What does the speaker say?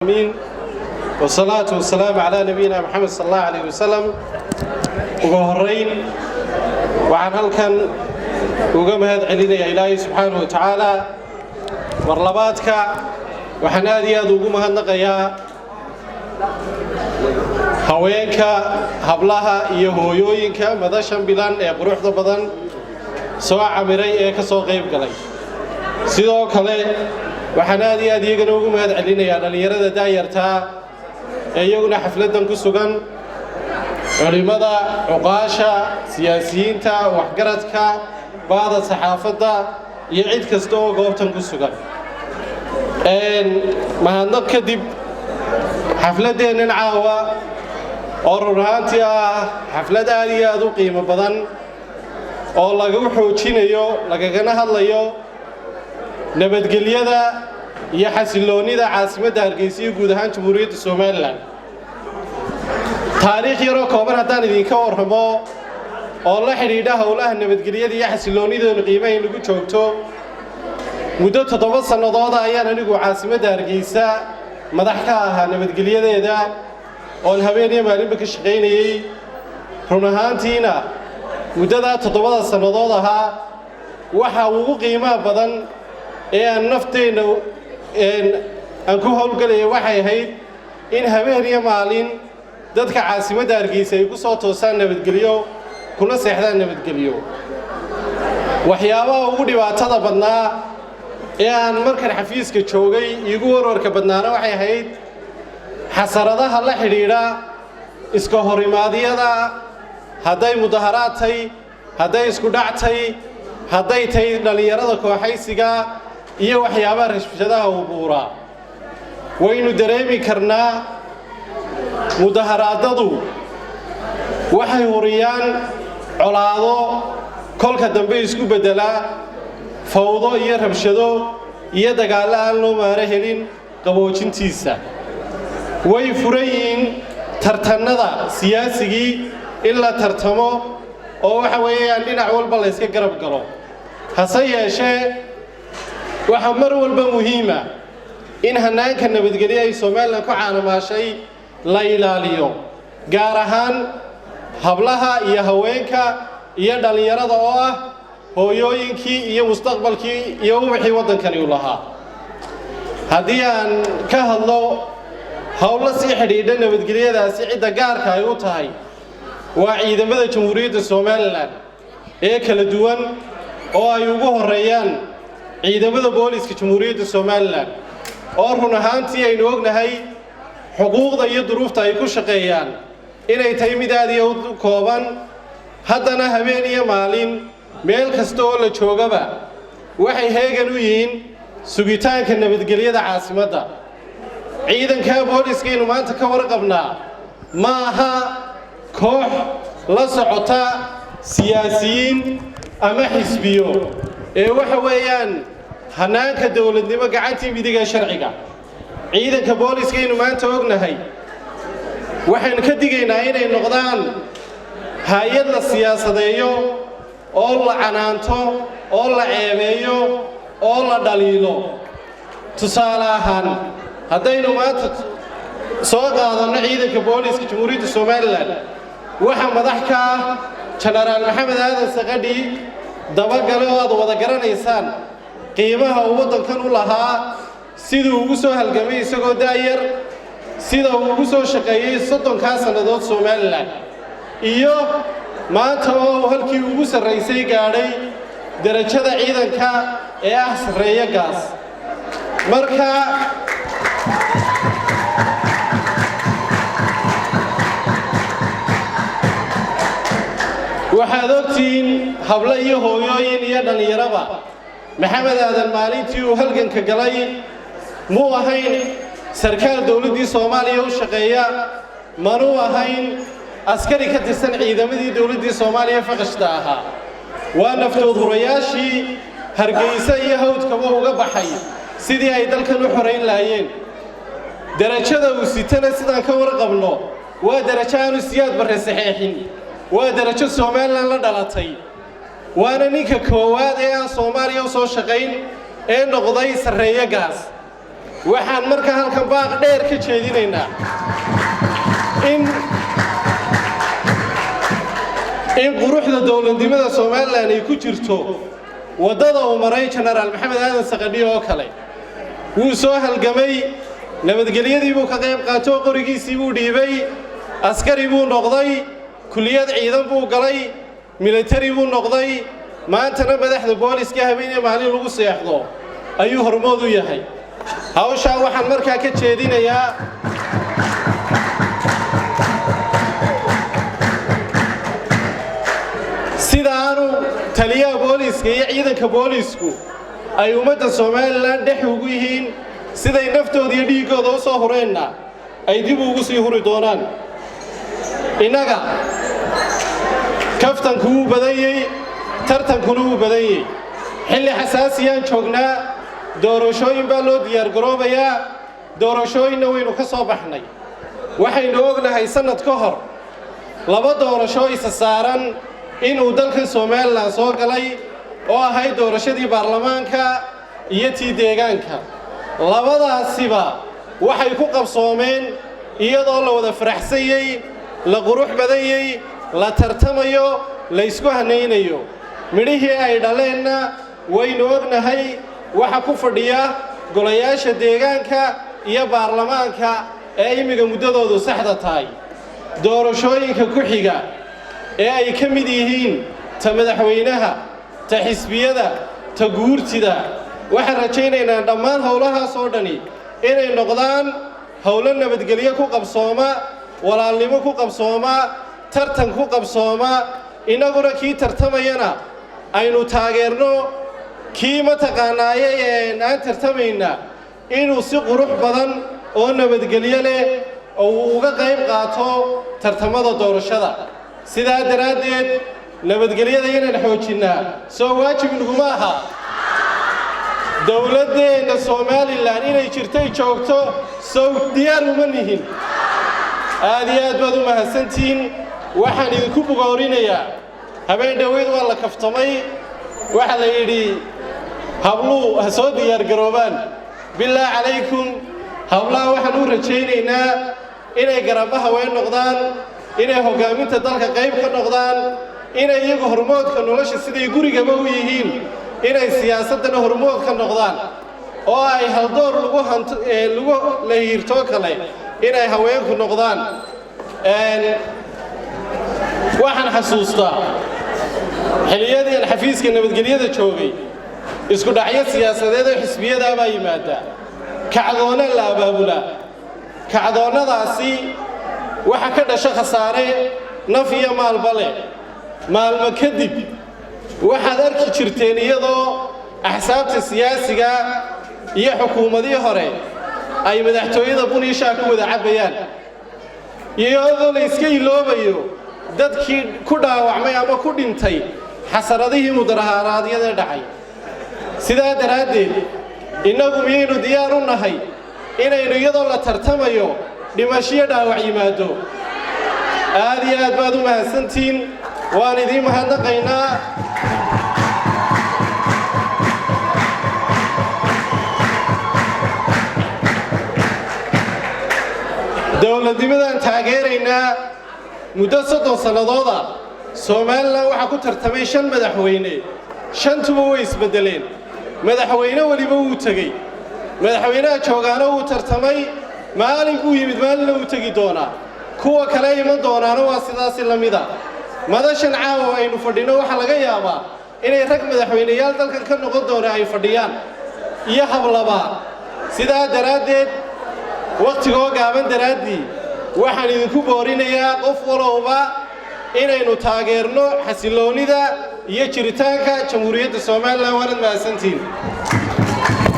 Amiin, wasalaatu wasalaamu calaa nabiyina Maxamed sal allahu alayh wasalam. Ugu horrayn waxaan halkan uga mahad celinayaa Ilaahay subxaanahu wa tacaala. Mar labaadka waxaan aad iyo aad ugu mahadnaqayaa haweenka, hablaha iyo hooyooyinka madashan bilan ee quruxda badan soo camiray ee ka soo qayb galay. Sidoo kale waxaan aad iyo aad iyagana ugu mahad celinayaa dhallinyarada daayartaa ee iyaguna xafladdan ku sugan, culimmada, cuqaasha, siyaasiyiinta, waxgaradka, baada saxaafadda iyo cid kasta oo goobtan ku sugan. Mahadnaq kadib, xafladdeennan caawa oo run ahaantii ah xaflad aad iyo aad u qiimo badan oo lagu xoojinayo lagagana hadlayo nabadgelyada iyo xasilloonnida caasimadda Hargeysa iyo guud ahaan Jamhuuriyadda Somaliland. Taariikh yaroo kooban haddaan idinka warramo oo la xidhiidha howlaha nabadgelyada iyo xasilloonnideenu qiimahay nagu joogto, muddo 7 sannadooda ayaan anigu caasimadda Hargeysa madax ka ahaa nabadgelyadeeda, oon habeen iyo maalinba ka shaqaynayey. Run ahaantiina muddadaa 7da sannadood ahaa waxa ugu qiimaha badan ee aan nafteenna aan ku howlgelaya waxay ahayd in habeen iyo maalin dadka caasimadda Hargeysa ay ku soo toosaan nabadgelyo, kuna seexdaan nabadgelyo. Waxyaabaha ugu dhibaatada badnaa ee aan markan xafiiska joogay iigu warwarka badnaana waxay ahayd xasaradaha la xidhiidha iska horimaadyada, hadday mudaharaadtay, hadday isku dhactay, hadday tahay dhallinyarada kooxaysiga iyo waxyaabaha rashfashadaha uu buuraa. Waynu dareemi karnaa, mudaharaadadu waxay huriyaan colaado kolka dambe isku beddelaa fawdo iyo rabshado iyo dagaallo aan loo maaro helin qaboojintiisa. Way furan yihiin tartannada siyaasigii in la tartamo oo waxa weeyaan dhinac walba la yska garab galo, hase yeeshee waxaa mar walba muhiima in hannaanka nabadgelyo ay Somaliland ku caanamaashay la ilaaliyo, gaar ahaan hablaha iyo haweenka iyo dhallinyarada oo ah hooyooyinkii iyo mustaqbalkii iyo ubaxii waddankani u lahaa. Haddii aan ka hadlo howlo sii xidhiidha nabadgelyadaasi, cidda gaarka ay u tahay waa ciidamada Jamhuuriyadda Somaliland ee kala duwan, oo ay ugu horreeyaan ciidamada booliska Jamhuuriyadda Somaliland, oo run ahaantii aynu ognahay xuquuqda iyo duruufta ay ku shaqeeyaan inay tahay mid aad iyo u kooban. Haddana habeen iyo maalin meel kasta oo la joogaba waxay heegan u yihiin sugitaanka nabadgelyada caasimadda. Ciidanka booliskaynu maanta ka warqabnaa ma aha koox la socota siyaasiyiin ama xisbiyo, ee waxa weeyaan hannaanka dowladnimo gacantii midiga sharciga. Ciidanka booliskaynu maanta ognahay waxaynu ka digaynaa inay noqdaan hay-ad la siyaasadeeyo oo la canaanto oo la ceebeeyo oo la dhaliilo. Tusaale ahaan, haddaynu maanta soo qaadanno ciidanka booliska Jamhuuriyadda Somaliland, waxaa madax ka ah Jenaraal Maxamed Aadan Saqadhi Dabagale, oo aad wada garanaysaan qiimaha uu waddankan u lahaa, siduu ugu soo halgamay isagoo daayar, sida uu ugu soo shaqeeyey 30kaa sannadood Somaliland, iyo maanta oo uu halkii ugu sarraysay gaadhay derajada ciidanka ee ah sarreeyo gaas. Marka waxaad ogtihiin, hablo iyo hooyooyin iyo dhallinyaraba, Maxamed Aadan maalintii uu halganka galay muu ahayn sarkaal dowladdii Soomaaliya u shaqeeya, manuu ahayn askari ka tirsan ciidamadii dowladdii Soomaaliya faqashta ahaa. Waa naftood hurayaashii Hargeysa iyo hawdkaba uga baxay sidii ay dalkan u xorayn lahaayeen. Derajada uu sitana, sidaan ka warqabno, waa derajo aanu Siyaad Barre saxeexin, waa derajo Somaliland la dhalatay, waana ninka koowaad ee aan Soomaaliya u soo shaqayn ee noqday sarreeyo gaas. Waxaan markaa halkan baaq dheer ka jeedinaynaa in quruxda dowladnimada Somalilan ay ku jirto waddada uu maray Jenaraal Maxamed Aadan Saqadhiyo oo kale. Wuu soo halgamay, nabadgelyadii buu ka qayb qaato, qorigiisii buu dhiibay, askari buu noqday, kulliyad ciidan buu galay, militari buu noqday, maantana madaxda booliska habeenii maalin lagu seexdo ayuu hormood u yahay. Hawshaa waxaan markaa ka jeedinayaa sidaanu taliyaha booliiska iyo ciidanka boolisku ay ummadda Somalilan dhex ugu yihiin, siday naftooda iyo dhiiggooda u soo hureenna ay dib ugu sii huri doonaan. Innaga kaftanku wuu badanyey, tartankuna wuu badanyey. Xilli xasaasiyaan joognaa, doorashooyin baa loo diyaargaroobayaa, doorashooyinna waynu ka soo baxnay. Waxaynu ognahay sannad ka hor laba doorasho isa saaran inuu dalkan Somalilan soo galay, oo ahayd doorashadii baarlamaanka iyo tii deegaanka. Labadaasiba waxay ku qabsoomeen iyadoo la wada faraxsanyey, la qurux badanyey, la tartamayo, la isku hanaynayo. Midhihii ay dhaleenna waynu ognahay. Waxa ku fadhiya golayaasha deegaanka iyo baarlamaanka ee imiga muddadoodu saxda tahay. Doorashooyinka ku xiga ee ay ka mid yihiin ta madaxweynaha, ta xisbiyada, ta guurtida, waxaan rajaynaynaa dhammaan howlahaas oo dhani inay noqdaan howlo nabadgelyo ku qabsooma, walaalnimo ku qabsooma, tartan ku qabsooma. Innaguna kii tartamayana aynu taageerno, kii mataqaanaaye aan tartamayna inuu si qurux badan oo nabadgelyo leh oo uu uga qayb qaato tartamada doorashada. Sidaa daraaddeed nabadgelyada inaan xoojinnaa soo waajib naguma aha. Dowladdeenna Somalilan inay jirtay joogto sow diyaar uma nihin. Aad iyo aad baad u mahadsantihiin. Waxaan idinku bogoorinayaa, habeen dhoweyd waa la kaftamay, waxaa la yidhi habluu ha soo diyaargaroobaan. Bilaa calaykum, hablaha waxaan u rajaynaynaa inay garabba haween noqdaan, inay hoggaaminta dalka qayb ka noqdaan, inay iyagu hormoodka nolosha siday gurigaba u yihiin inay siyaasaddana hormood ka noqdaan, oo ay haldoor lagu hanto lagu la hiirtoo kale inay haweenku noqdaan. Waxaan xasuustaa xilliyadii aan xafiiska nabadgelyada joogay, isku dhacyo siyaasadeed oo xisbiyadaa baa yimaada, kacdoonna la abaabulaa. Kacdoonnadaasi waxa ka dhasha khasaare naf iyo maalba leh. Maalmo kadib waxaad arki jirteen iyadoo axsaabta siyaasiga iyo xukuumadii hore ay madaxtooyada bun iyo shaah ku wada cabbayaan, iyadoo la iska iloobayo dadkii ku dhaawacmay ama ku dhintay xasaradihii mudaharaadyada dhacay. Sidaa daraaddeed innagu miyaynu diyaar u nahay inaynu iyadoo la tartamayo dhimashiyo dhaawac yimaado? Aad iyo aad baad u mahadsantihiin, waan idiin mahadnaqaynaa. Dowladnimadaan taageeraynaa. Muddo 30 sannadooda Somalilan waxaa ku tartamay 5 madaxweyne, shantuba way isbeddeleen, madaxweyne weliba wuu tegey, madaxweynaha joogaana wuu tartamay, maalin buu yimid, maalinna wuu tegi doonaa, kuwa kale iman doonaana waa sidaasi la mida. Madashan caawa aynu fadhinno waxaa laga yaabaa inay rag madaxweyneyaal dalkan ka noqon doona ay fadhiyaan iyo hablaba. Sidaa daraaddeed wakhtigoo gaaban daraaddii waxaan idinku boorinayaa qof walowba inaynu taageerno xasilloonnida iyo jiritaanka Jamhuuriyadda Somalilan. Waanad mahadsantihiin.